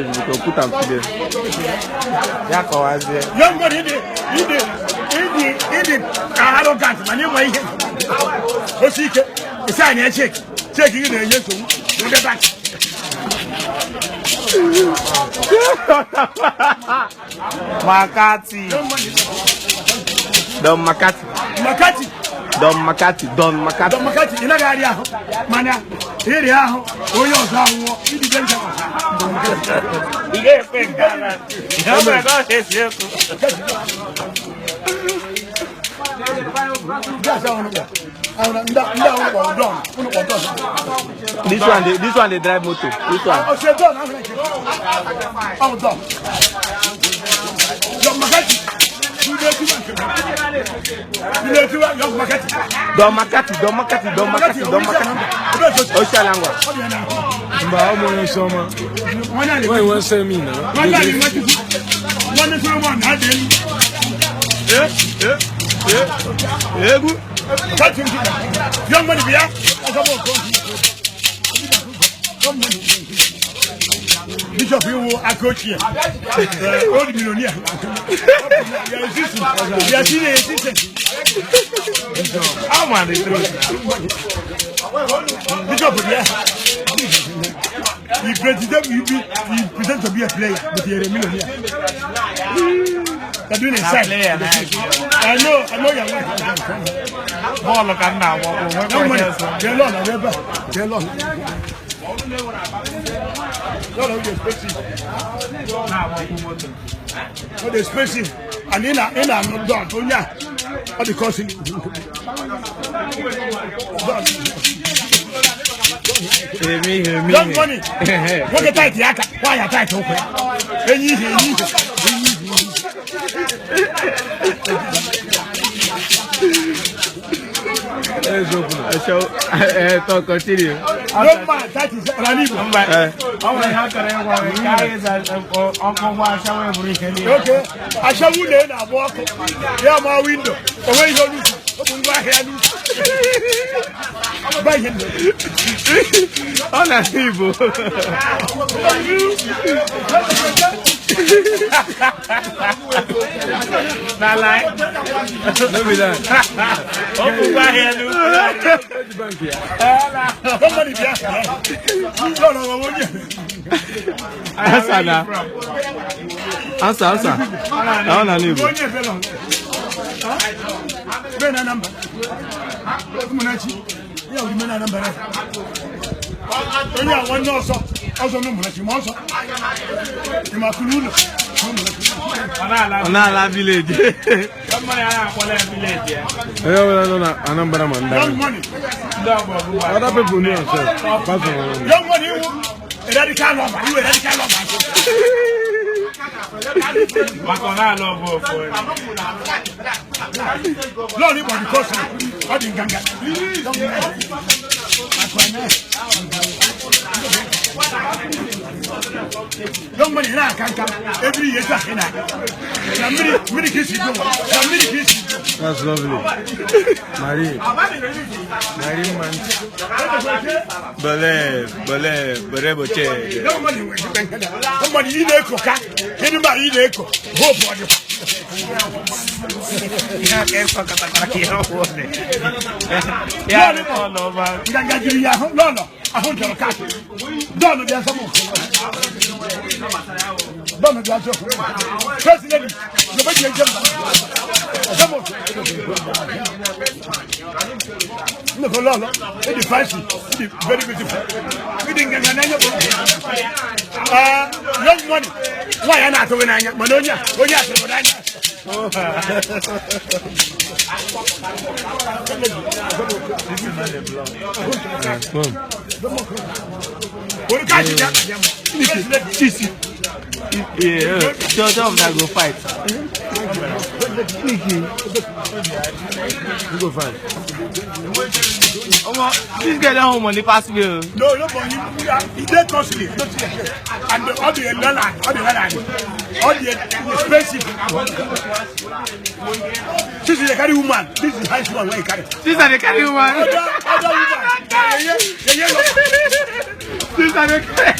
Facebook, put am today. Ya kọwazie. Young man, ịdị ịdị ịdị ịdị arrogant mana ịma ihe osi ike isi anyị check check gị na-enye nsogbu ndị bank. Makati. Don Makati. Makati. Don Makati. Don Makati. Don Makati, ị naghị arịa ahụ mana ịrịa ahụ onye ọzọ anwụọ ịdị denja. Ị ga-ekwe nke a na. Ihe ọ bụla ọ eziokwu. This one they drive motor. This one. Oh, say Don, I'm like, oh, Don. Don Makati. You know you Don Makati. Don Makati, Don Makati, Don Makati, Don Makati. Oshalangwa. Mba, ọ bụ onye Sọma. Why you wan send me now? Egwu. Young money, yeah. Bishop iwu aka ochie, old millionaire. Ya si na-esi Ama the truth. Bishop bịa. He pretend he be he pretend to be a player, but he is a millionaire. They're doing a Na sign. player na. I know your wife. Bọọlụ ka m na-agba ọkpụ Young nwekwa money. ihe ọzọ. Get loan, ebe. Get loan. Loan is expensive. Na-agba ọkpụ moto. Ọ dị expensive. And ị na ị na-anụ don onye a ọ dị costly. Don. Eme ihe, eme Young ihe. money. Nwoke tight ya aka, nwaanyị tight ụkwụ ya. Enyi ihe, enyi ihe. Enyi ihe. Eziokwu na. So, talk, continue. No man tight is ọla n'Igbo. Mba, ọ nwere ihe ọ chọrọ ịgwa gị ka anyị za ọkụ gba ashawo eburu ihe niile. Okay. Ashawo na na-agba ọkụ. Ya ma windo. O nweghị ihe olu. Ọ bụ ngwa ahịa n'ukwu. Gba ihe ndị. Ọ na-asụ Igbo. Na lie. No be that. Ọ bụ ngwa ahịa n'ukwu. Bank ya. Somebody bịa. Lọlọ ọrụ onye. Answer na. Answer, answer. Ọ na Igbo. Onye ebe lọ. Be na namba. Ụmụnachi. Ya wuri na namba. Onye a nwanne ọsọ. Ọsọ n'Ụmụnachi ma ọsọ. Ị ma kuru ụlọ. Ọ na-ala. Ọ na-ala village. Somebody a na-akpọla ya village ya. Onye ọbụla nọ na Anambra ma ndị Young ahụ. money. Ndị ọgbọ bụ gbara. Other people know yourself. Apart from Anambra. Young money iwu. Radical lover. Iwu radical lover. Maka ọ na-ala ọbụ ofu onye. Lọọlọ Igbo dị costly. Ọ dị nganga. Young money na-aka nka. Every year taa ị na-aka. Na mmiri mmiri ka isi do. Na mmiri ka isi do. That's lovely. Marie. Marie man. Bele, bele, bere boche. Young money nwere ike nka. Young money ị na-eko ka. Kedu mgbe ị na-eko? Hope ọ dịkwa. Ihe a ka ịkpọkọtakwara ka ihe ọgwụ dị. Ya bụ bọọlụ ọma. Nganga jiri ya ahụ. Lọlọ ahụ jọrọ kaakị. Dọọnụ bịa nsọ m. Dọọnụ bịa nsọ. First lady, yobe ji eje mba. Ọsọ m. Nnukwu lọlọ, ịdị fancy, ịdị very beautiful. Ịdị nganga n'anya bụ. Young money, nwaanyị a na-atụghị n'anya, mana onye a, onye a tụrụ n'anya. Come. Were kaachị bịa. First lady. Sisi. Yeah, two of them go fight. You go find. Omo, this guy don hold money pass me o. No, no, but he dey costly. And all the dollar, all the dollar, all the expensive. This is the carry woman. This is high woman wey he carry. This na the carry woman. Other woman. Yeah, yeah, yeah. This na the carry.